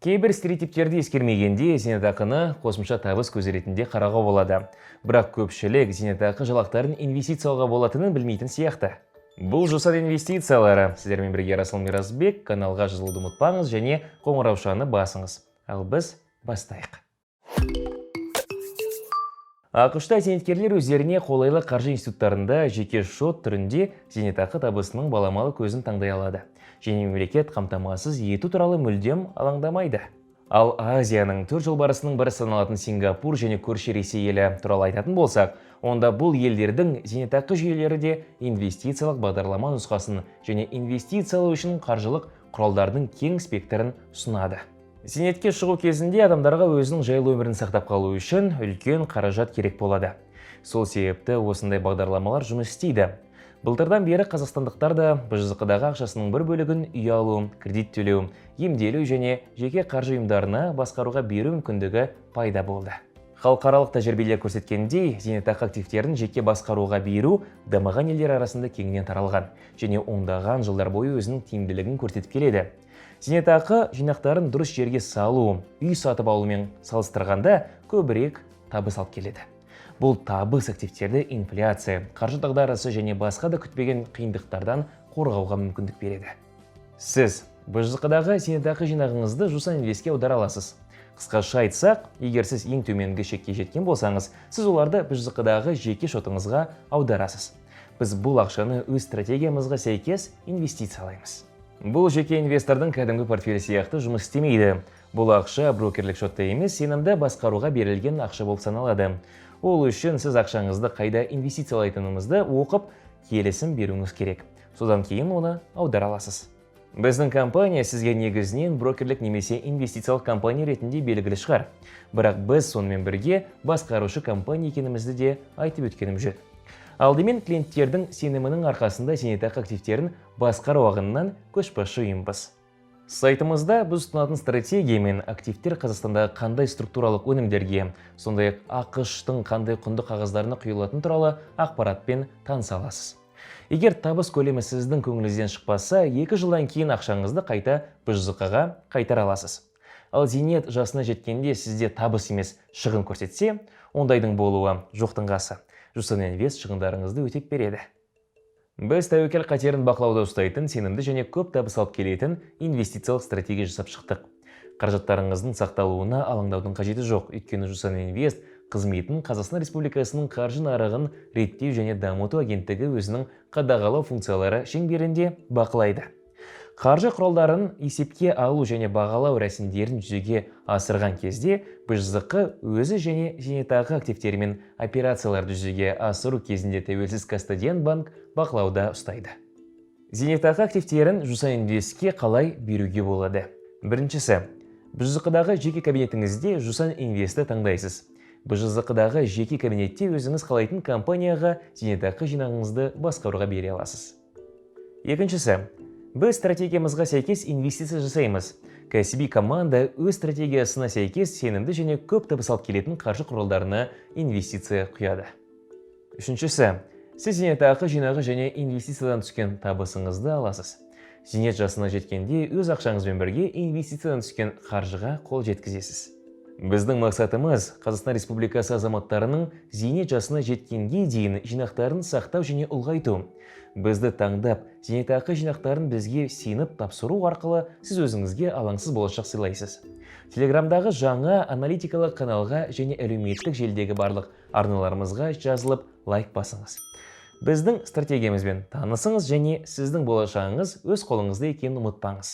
Кейбір стереотиптерді ескермегенде, зейнетақыны қосымша табыс көзі ретінде қарауға болады. Бірақ көпшілік зейнетақы жалақыларын инвестициялауға болатынын білмейтін сияқты. Бұл «Жусан инвестициялары». Сіздермен бірге Расул Мирасбек. Каналға жазылуды ұмытпаңыз және қоңыраушаны басыңыз. Ал біз бастайық. АҚШ-та зейнеткерлер өздеріне қолайлы қаржы институттарында жеке шот түрінде зейнетақы табысының баламалы көзін таңдай алады және мемлекет қамтамасыз ету туралы мүлдем алаңдамайды. Ал Азияның төрт жолбарысының бірі саналатын Сингапур және көрші Ресей елі туралы айтатын болсақ, онда бұл елдердің зейнетақы жүйелері де инвестициялық бағдарлама нұсқасын және инвестициялау үшін қаржылық құралдардың кең спектрін ұсынады. Зейнетке шығу кезінде адамдарға өзінің жайлы өмірін сақтап қалу үшін үлкен қаражат керек болады. Сол себепті осындай бағдарламалар жұмыс істейді. Былтырдан бері қазақстандықтар да БЖЗҚ-дағы ақшасының бір бөлігін үй алу, кредит төлеу, емделу және жеке қаржы ұйымдарына басқаруға беру мүмкіндігі пайда болды. Халықаралық тәжірибелер көрсеткендей, зейнетақы активтерін жеке басқаруға беру дамыған елдер арасында кеңінен таралған және ондаған жылдар бойы өзінің тиімділігін көрсетіп келеді. Зейнетақы жинақтарын дұрыс жерге салу, үй сатып алумен салыстырғанда көбірек табыс алып келеді. Бұл табыс активтерді инфляция, қаржы дағдарысы және басқа да күтпеген қиындықтардан қорғауға мүмкіндік береді. Сіз БЖЗҚ-дағы зейнетақы жинағыңызды «Жусан Инвестке» аудара аласыз. Қысқаша айтсақ, егер сіз ең төменгі шекке жеткен болсаңыз, сіз оларды БЖЗҚ-дағы жеке шотыңызға аударасыз. Біз бұл ақшаны өз стратегиямызға сәйкес инвестициялаймыз. Бұл жеке инвестордың кәдімгі портфелі сияқты жұмыс істемейді. Бұл ақша брокерлік шотта емес, сенімді басқаруға берілген ақша болып саналады. Ол үшін сіз ақшаңызды қайда инвестициялайтынымызды оқып, келісім беруіңіз керек. Содан кейін оны аудара аласыз. Біздің компания сізге негізінен брокерлік немесе инвестициялық компания ретінде белгілі шығар. Бірақ біз сонымен бірге басқарушы компания екенімізді де айтып өткенім жөн. Алдымен клиенттердің сенімінің арқасында зейнетақы активтерін басқару ағынынан көшбасшы ұйымбыз. Сайтымызда біз ұсынатын стратегия мен активтер Қазақстандағы қандай структуралық өнімдерге, сондай-ақ АҚШ-тың қандай құнды қағаздарына құйылатыны туралы ақпаратпен таныса аласыз. Егер табыс көлемі сіздің көңіліңізден шықпаса, 2 жылдан кейін ақшаңызды қайта БЖЗҚ-ға қайтара аласыз. Ал зейнет жасына жеткенде сізде табыс емес, шығын көрсетсе, ондайдың болуы жоқтың қасы. «Жусан Инвест» шығындарыңызды өтеп береді. Біз тәуекел қатерін бақылауда ұстайтын, сенімді және көп табыс алып келетін инвестициялық стратегия жасап шықтық. Қаражаттарыңыздың сақталуына алаңдаудың қажеті жоқ, өйткені «Жусан Инвест» қызметін Қазақстан Республикасының қаржы нарығын реттеу және дамыту агенттігі өзінің қадағалау функциялары шеңберінде бақылайды. Қаржы құралдарын есепке алу және бағалау рәсімдерін жүзеге асырған кезде БЖЗҚ өзі және зейнетақы активтерімен операцияларды жүзеге асыру кезінде тәуелсіз кастодиан банк бақылауда ұстайды. Зейнетақы активтерін «Жусан Инвестке» қалай беруге болады? Біріншісі, БЖЗҚ-дағы жеке кабинетіңізде «Жусан Инвестті» таңдайсыз. БЖЗҚ-дағы жеке кабинетте өзіңіз қалайтын компанияға зейнетақы жинағыңызды басқаруға бере аласыз. Екіншісі, біз стратегиямызға сәйкес инвестиция жасаймыз. Кәсіби команда өз стратегиясына сәйкес сенімді және көп табыс алып келетін қаржы құралдарына инвестиция құяды. Үшіншісі, сіз зейнетақы жинағы және инвестициядан түскен табысыңызды аласыз. Зейнет жасына жеткенде өз ақшаңызбен бірге инвестициядан түскен қаржыға қол жеткізесіз. Біздің мақсатымыз – Қазақстан Республикасы азаматтарының зейнет жасына жеткенге дейін жинақтарын сақтау және ұлғайту. Бізді таңдап, зейнетақы жинақтарын бізге сеніп тапсыру арқылы сіз өзіңізге алаңсыз болашақ сыйлайсыз. Телеграмдағы жаңа аналитикалық каналға және әлеуметтік желідегі барлық арналарымызға жазылып, лайк басыңыз. Біздің стратегиямызбен танысыңыз және сіздің болашағыңыз өз қолыңызда екенін ұмытпаңыз.